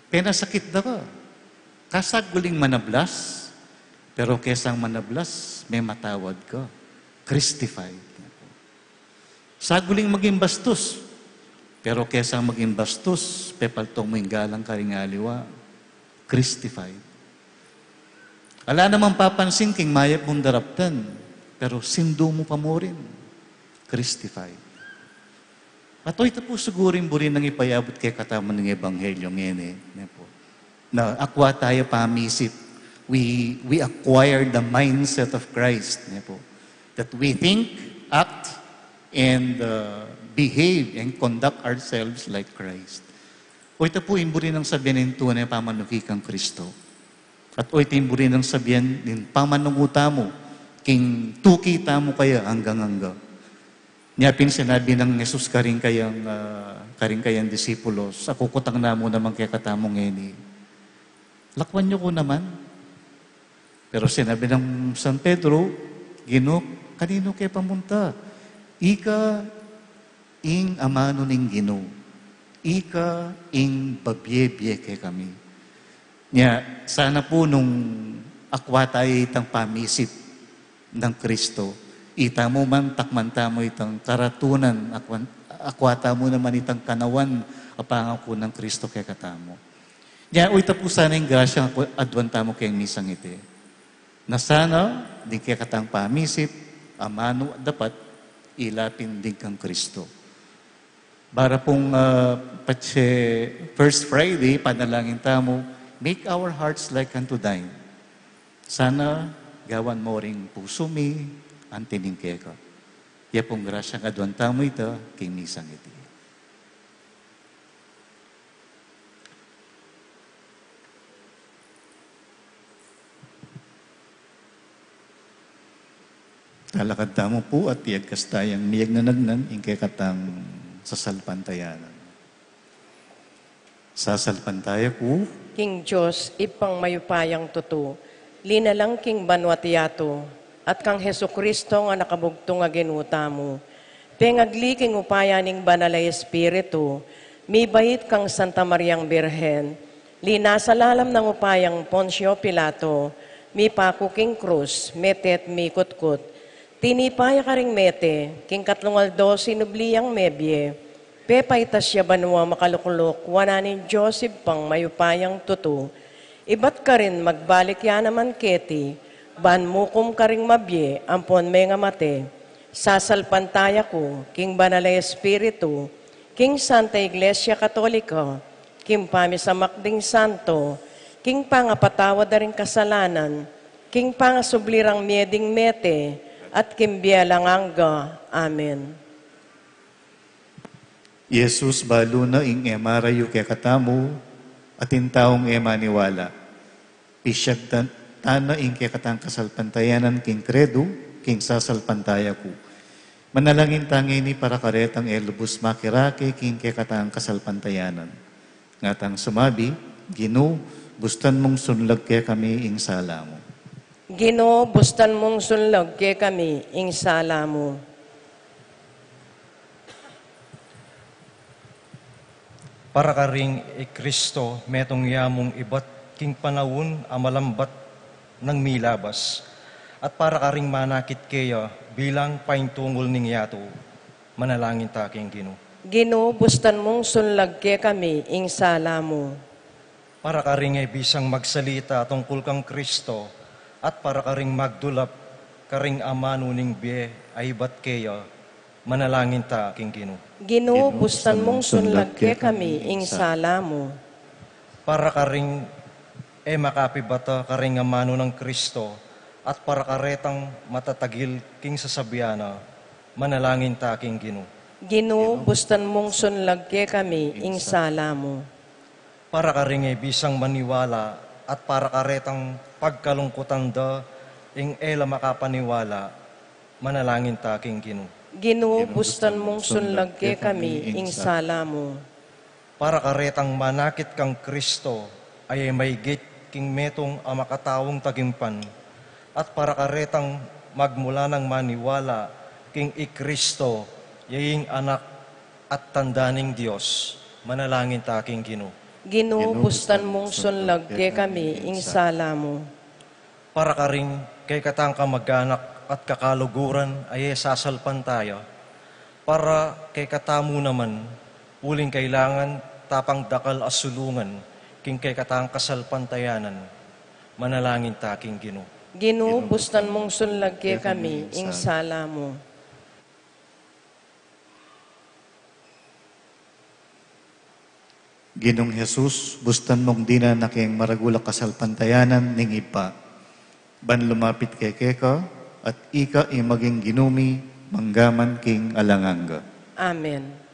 Penasakit da ka. Kasaguling manablas, pero kesang manablas, mematawad ka. Christified. Saguling maging bastos, pero kesang maging bastos, pepaltong mu ing galang karing aliwa. Christified. Ala namang papansin king mayap mung daraptan, pero sindu mu pa mu rin. Christified. At oy, ita pu siguru ing buri nang ipayabut kekatamu ning ebanghelyo ngeni, ne pu. Na akwa taya pamisip. We, we acquire the mindset of Christ, ne pu. That we think, act, and, uh, behave and conduct ourselves like Christ. Oy, ita pu ing buri nang sabian ning tune pamanuki kang Kristo. At oy, ita ing buri nang sabian ning pamanungu tamu, king tuki tamu kaya anggang angga. Nya pin sinabi nang Jesus karing kayang, ah, karing kayang disipulos, "Akukutang namu naman kekatamu ngeni. Lakwan yu ku naman." Pero sinabi nang San Pedro, "Ginu, kaninu ke pamunta? Ika ing amanu ning Ginu. Ika ing babie-bie kekami." Nya, sana pu nung akwa taya itang pamisip nang Kristo, itamu man, takman tamu itang karatunan, akwan-, akwa tamu naman itang kanawan a pangaku nang Kristo kekatamu. Nya, oy, ita pu sana ing grasya a aduan tamu keng misang iti. Na sana, ding kekatang pamisip, amanu at dapat, ila pin ding kang Kristo. Bara pung, ah, patse First Friday, panalangin tamu, "Make our hearts like unto thine." Sana gawan mu ring pusu mi anti ning keka. Ya pung grasyang aduan tamu ita, king misang iti. Talakad tamu pu at iyagkas tayang miyagnanagnan ing kekatang sasalpantayanan. Sasalpantaya ku king Dios, Ibpang mayupayang tutu, linalang king banua't yatu, at kang Jesucristo a anak a bugtung a Ginu tamu, pengagli king upaya ning Banal a Espiritu, mibait kang Santa Mariang Birhen, linasa lalam nang upayang Poncio Pilato, mipaku king krus, mete at mikutkut. Tinipa ya karing mete, king katlung aldo sinubli yang mebie, pepaitas ya banua makalukluk wanan ning Dios Ibpang mayupayang tutu. Ibat karin magbalik ya naman keti, ban mukum karing mabie ampon mengamate. Sasalpantaya ku king Banal a Espiritu, king Santa Iglesia Katolika, king pamisamak ding santo, king pangapatawad da ring kasalanan, king pangasubli rang mie ding mete, at king bie alang angga. Amen. Jesus, balu na ing e marayu kekatamu, at ing taung e maniwala. Pisyag ta-, tana ing kekatang kasalpantayanan king kredu, king sasalpantaya ku. Manalangin ta ngeni para karetang e lubus makirake king kekatang kasalpantayanan. Ngatang sumabi, Ginu, bustan mung sunlag kekami ing sala mu. Ginu, bustan mung sunlag kekami ing sala mu. Para karing i Kristo, metung ya mung ibat king panaun a malambat nang milabas, at para karing manakit keya bilang paintungul ning yatu, manalangin ta king Ginu. Ginu, bustan mung sunlag kekami ing sala mu. Para karing e bisang magsalita tungkul kang Kristo, at para karing magdulap karing amanu ning bie a ibat keya, manalangin ta king Ginu. Ginu, bustan mung sunlag kekami ing sala mu. Para karing e makapibata karing amanu nang Kristo, at para karetang matatagil king sasabian na, manalangin ta king Ginu. Ginu, bustan mung sunlag kekami ing sala mu. Para karing e bisang maniwala, at para karetang pagkalungkutan da ing e la makapaniwala, manalangin ta king Ginu. Ginu, bustan mung sunlag kekami ing sala mu. Para karetang manakit kang Kristo, a ya i maigit king metung a makataung tagumpay, at para karetang magmula nang maniwala king i Kristo, ya ing Anak at Tanda ning Dios, manalangin ta king Ginu. Ginu, bustan mung sunlag kekami ing sala mu. Para karing kekatang kamag-anak at kakaluguran a e sasalpantaya, para kekatamu naman, uling kailangan ta pang dakal a sulungan king kekatang kasalpantayanan, manalangin ta king Ginu. Ginu, bustan mung sunlag kekami ing sala mu. Ginung Jesus, bustan mung dinan na keng maragul a kasalpantayanan ning Ibpa, ban lumapit keka, at ika ing maging Ginu mi manggaman king alang angga. Amen.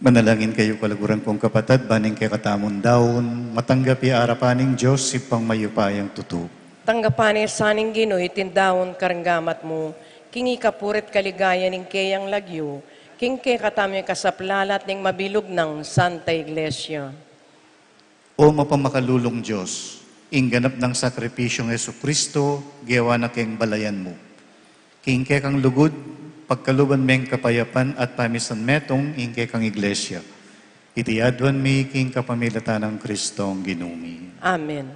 Manalangin kayu, kaluguran kung kapatad, ban ing kekatamung daun matanggap ya arapan ning Dios, Ibpang mayupayang tutu. Tanggapan na sa ning Ginu iting daun kareng gamat mu, king ikapuri't kaligayan ning keyang lagyu, king kekatamung kasaplalan at ning mabilug nang Santa Iglesia. O mapamakalulung Dios, ing ganap nang sakripisyung Jesucristo, gewa na keng balayan mu. King kekang lugud, pagkaluban meng kapayapan at pamisan metung ing kekang Iglesia. Iti aduan mi king kapamilatan nang Kristong Ginu mi. Amen.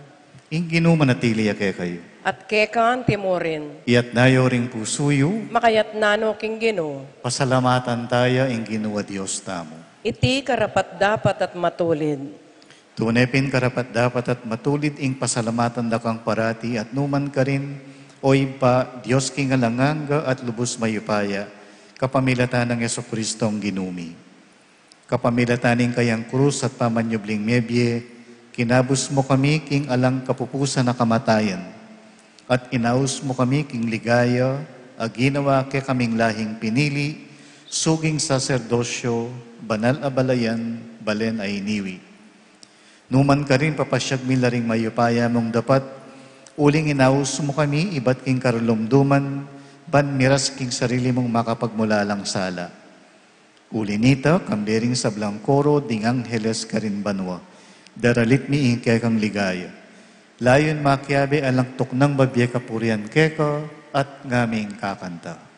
Ing Ginu manatili ya kekayu. At keka antimurin. Iyatas yu ring pusu yu. Makayatas no king Ginu. Pasalamatan taya ing Ginu a Dios tamu. Iti karapat-dapat at matulid. Tune pin karapat-dapat at matulid ing pasalamatan da kang parati at nukarin man, O Ibpa, Dios king alang angga at lubus mayupaya, kapamilatan nang Jesucristong Ginu mi. Kapamilatan ning kayang krus at pamanyubling mebie, kinabus mu kami king alang kapupusan a kamatayan, at inaus mu kami king ligaya a ginawa kekaming lahing pinili, suging saserdosyo, banal a balayan, balen a iniwi. Nukarin papasiag mi la ring mayupaya mung dapat, uling inaus mu kami ibat king karulumduman, ban miras king sarili mung makapagmulalang sala. Uli nita, kambe ring sablang koro ding angheles karin banua, daralit mi ing kekang ligaya. Layun makiabe alang tuknang babie kapurian keka at ngaming kakanta.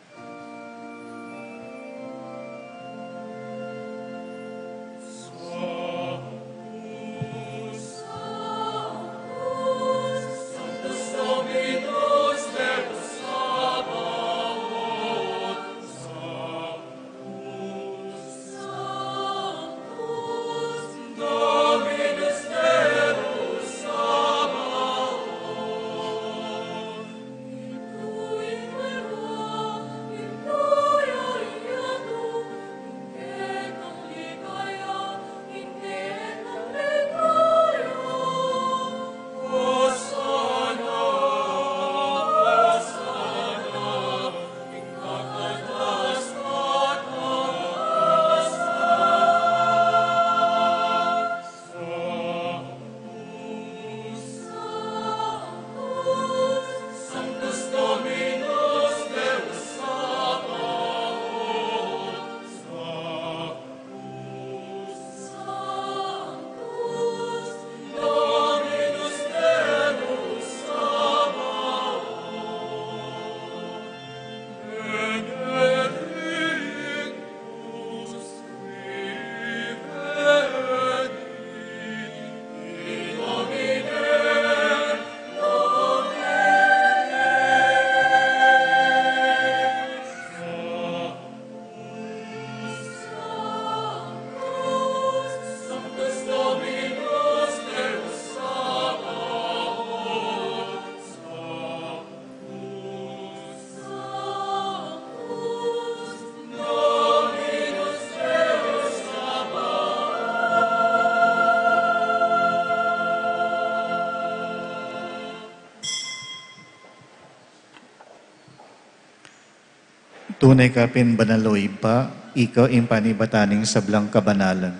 Tune ka pin banal, o Ibpa, ika ing panibatan ning sablang kabanalan.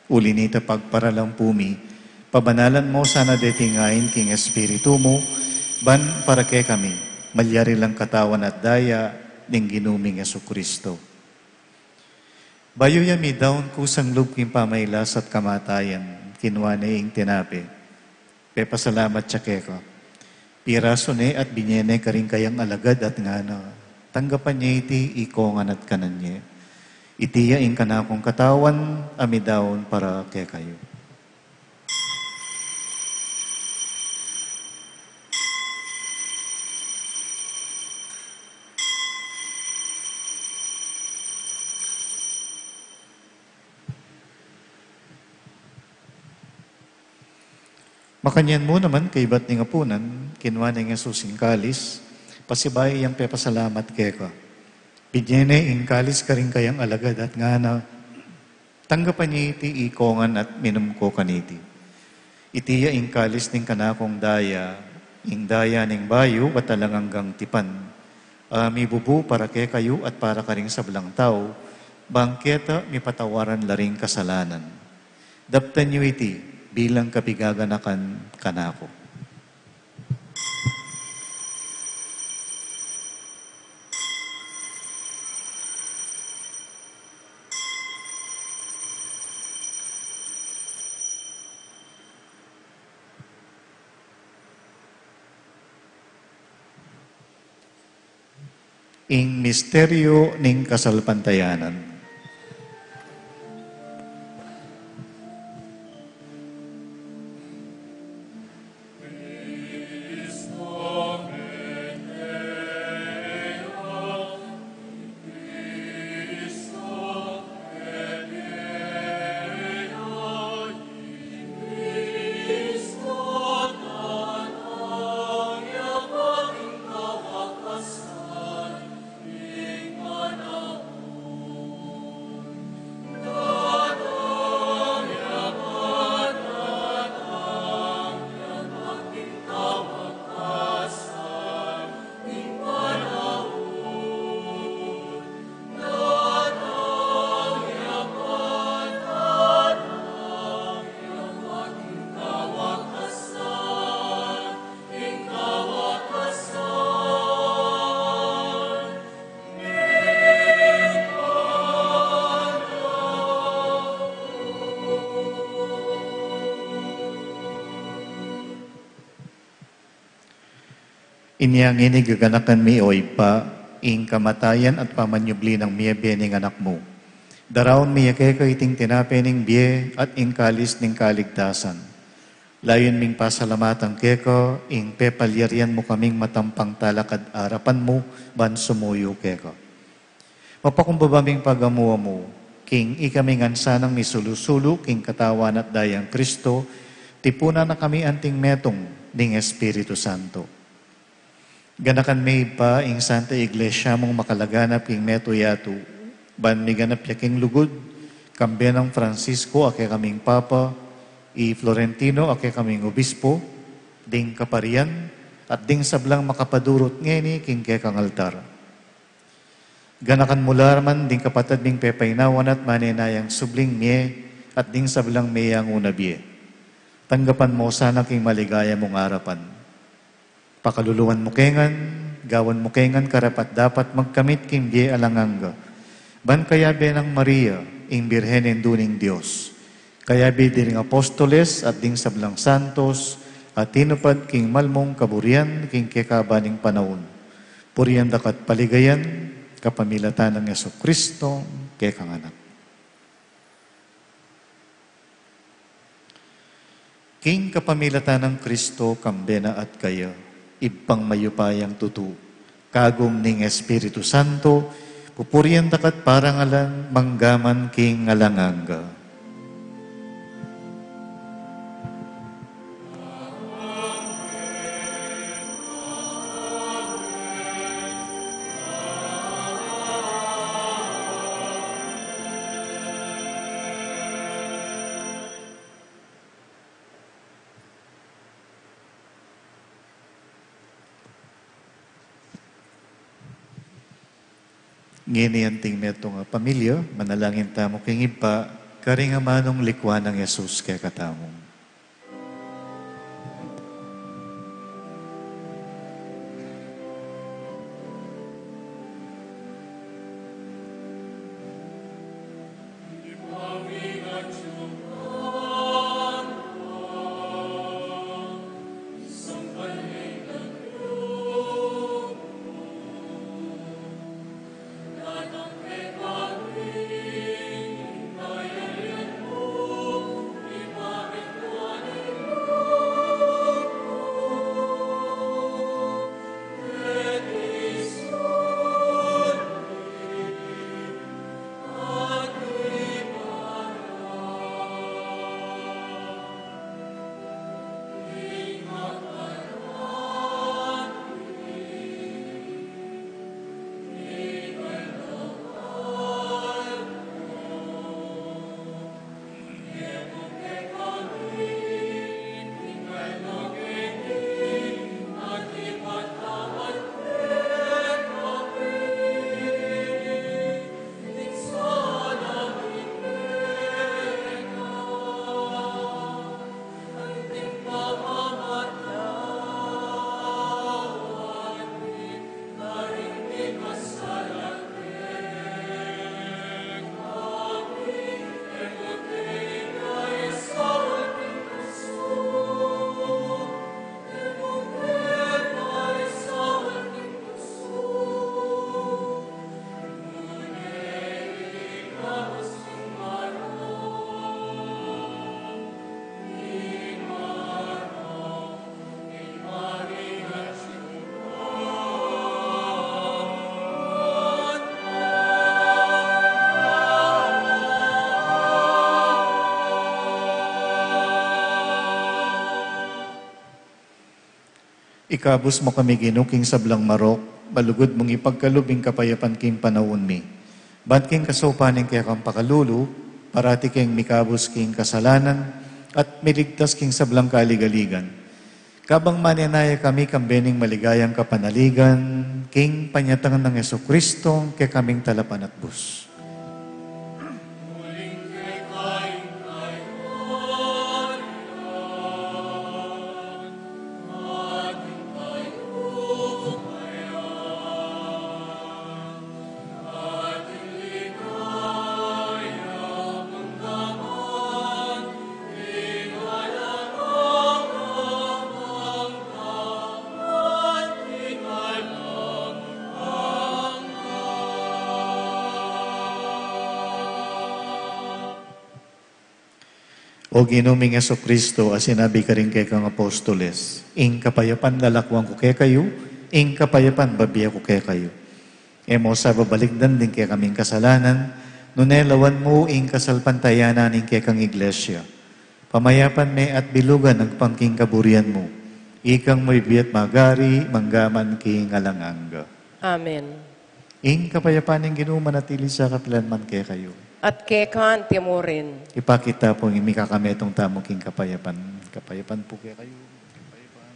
Uli nita pagparalampu mi, pabanalan mu sana deting ain king Espiritu mu, ban para kekami, malyari lang katawan at daya ning Ginu ming Jesucristo. Bayu ya midaun kusang lub king pamailas at kamatayan, kinua ne ing tinape. Pepasalamat ya keka. Pirasu ne at binye ne karing kayang alagad at ngana, tanggapan ye iti ikongan at kanan ye. Iti ya ing kanakung katawan a midaun para kekayu. Makanyan mu naman kaibat ning apunan, kinua neng Jesus ing kalis, pasibayu yang pepasalamat keka. Binye ne ing kalis karing kayang alagad at ngana, tanggapan ye iti ikongan at minum ko kaniti. Iti ya ing kalis ning kanakung daya, ing daya ning bayu at alang anggang tipan, a mibubu para kekayu at para karing sablang tau, bang keta mipatawaran la ring kasalanan. Daptan yu iti bilang kapigaganakan kanaku. Ing misteryu ning kasalpantayanan. Inya ngeni gaganakan mi, o Ibpa, ing kamatayan at pamanyubli nang mie ning Anak mu. Daraun mi ya keka iting tinape ning bie at ing kalis ning kaligtasan. Layun ming pasalamatan keka ing pepalyarian mu kaming matampang talakad arapan mu ban sumuyu keka. Mapakumbaba ming pagamu-amu king ikaming ansanang misulu-sulu king katawan at dayang Kristo, tipunan na kami anting metung ning Espiritu Santo. Ganakan me, Ibpa, ing Santa Iglesia mung makalaganap king metung yatu, ban miganap ya king lugud, kambe nang Francisco a kekaming Papa, i Florentino a kekaming Obispo, ding kaparian, at ding sablang makapadurut ngeni king kekang altar. Ganakan mu la man ding kapatad ming pepainawan at manenayang subling mie at ding sablang meyanguna bie. Tanggapan mu sana king maligaya mung arapan. Pakaluluan mu ke ngan, gawan mu ke ngan karapat-dapat magkamit king bie alang angga. Ban kayabe nang Maria, ing Birhen Indu ning Dios, kayabe ding apostoles at ding sablang santos a tinupad king malmung kaburian king kekaban ning panaun, purian daka at paligayan, kapamilatan nang Jesucristo, kekang Anak. King kapamilatan nang Kristo, kambe na at kaya, Ibpang mayupayang tutu, kagum ning Espiritu Santo, pupurian daka at parangalan, mangga man king alang angga. Ngeni anting metung a pamilya, manalangin tamu king Ibpa, karing amanung likuan nang Jesus kekatamu. Ikabus mu kami, Ginu, king sablang marok, malugud mung ipagkalub ing kapayapan king panaun mi. Ban king kasaupan ning kekang pakalulu, parati keng mikabus king kasalanan, at miligtas king sablang kaligaligan. Kabang manenaya kami kambe ning maligayang kapanaligan, king panyatang nang Jesucristo, kekaming Talapanatbus. O Ginu ming Jesucristo, a sinabi karing kekang apostoles, ing kapayapan lalakwan ku kekayu, ing kapayapan bibie ku kekayu. E mu sa babalikdan ding kekaming kasalanan, nune lawan mu ing kasalpantayanan ning kekang Iglesia. Pamayapan me at bilugan agpang king kaburian mu. Ikang mabibie at magari, mangga man king alang angga. Amen. Ing kapayapan ning Ginu manatili sa kapilan man kekayu. At keka mu rin. Ipakit ta pu ing mikakametung tamu king kapayapan. Kapayapan pu kekayu. Kapayapan.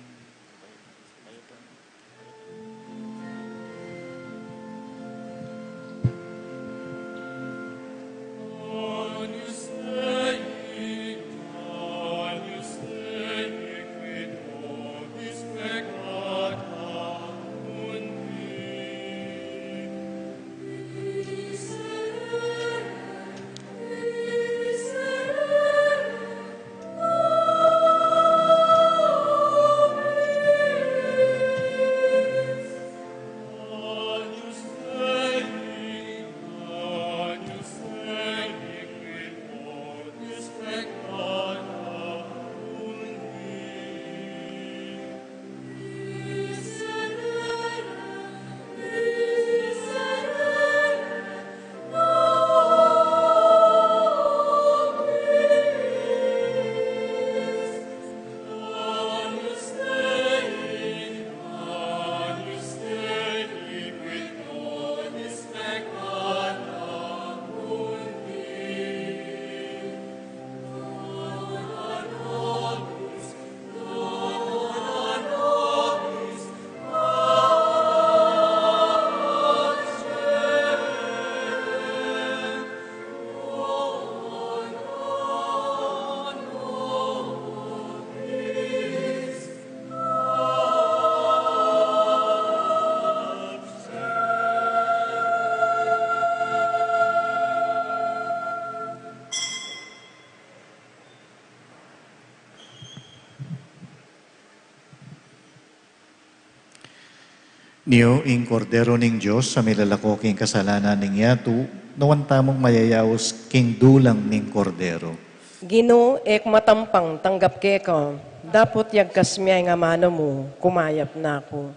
Nyo ing Kordero ning Dios, a milalako king kasalanan ning yatu, nuan tamung mayayaus king dulang ning Kordero. Ginu, e ku matampang tanggap keka, dapot yagkas me ing amanu mu, kumayap na ku.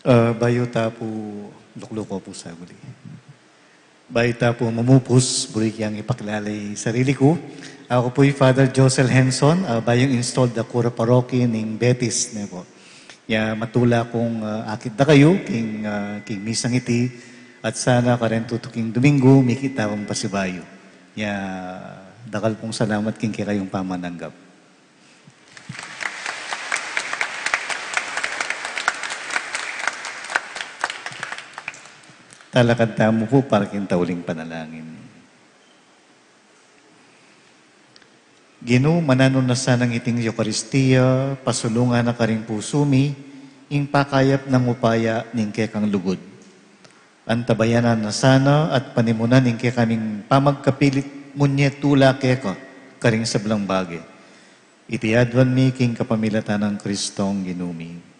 Ah, bayu ta pu, lukluku pu sa buli. Bayu ta pu mamupus, buri ku yang ipakilala i sarili ku. Aku pu i Father Josel Henson, ah, bayung installed a kura parokya ning Betis, ne pu. Ya matula kung, ah, akit da kayu king, ah, king misang iti, at sana kareng tutuking Domingo, mikit tang pasibayu. Ya dakal pung salamat king kekayung pamananggap. Talakad tamu pu para king tauling panalangin. Ginu, mananu na sanang iting Eukaristia, pasulungan na karing pusu mi ing pakayap nang upaya ning kekang lugud. Antabayanan na sana at panimunan ing kekaming pamagkapilit munye tula keka karing sablang bage. Iti aduan mi king kapamilatan nang Kristong Ginu mi.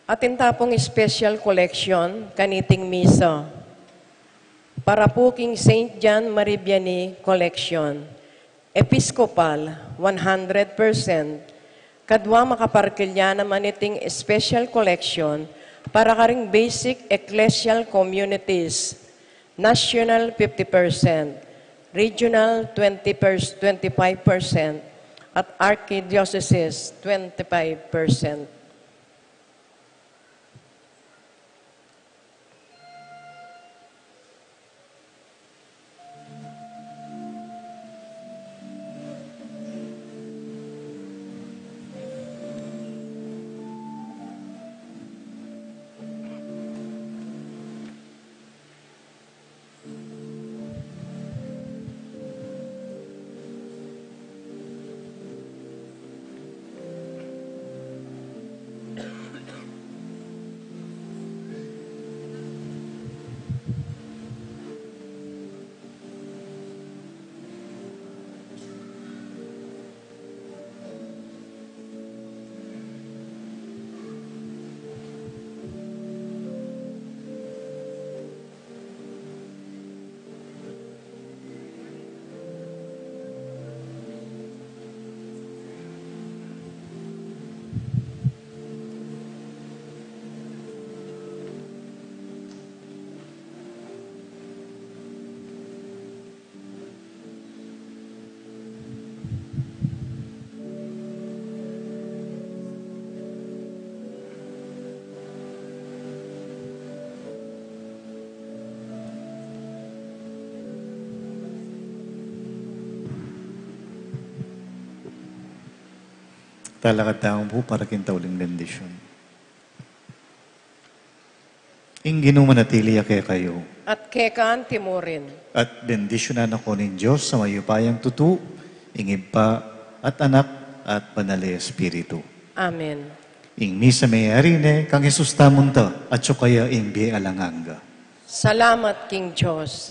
Atin ta pung special collection kaniting misa. Para pu king Saint John Maribiani Collection, Episcopal, one hundred percent, kadua makaparkilya naman iting special collection para karing basic ecclesial communities, national fifty percent, regional twenty percent, twenty-five percent, at archdioceses twenty-five percent. Talakad tamu pu para king tauling bendisyun. Ing Ginu manatili ya kekayu. At keka anti murin. At bendisyunan na kayu ning Dios a mayupayang tutu, ing Ibpa, at Anak, at Banal a Espiritu. Amen. Ing misa meyari ne kang Jesus tamu nta, at sukaya ing bie alang angga. Salamat king Dios.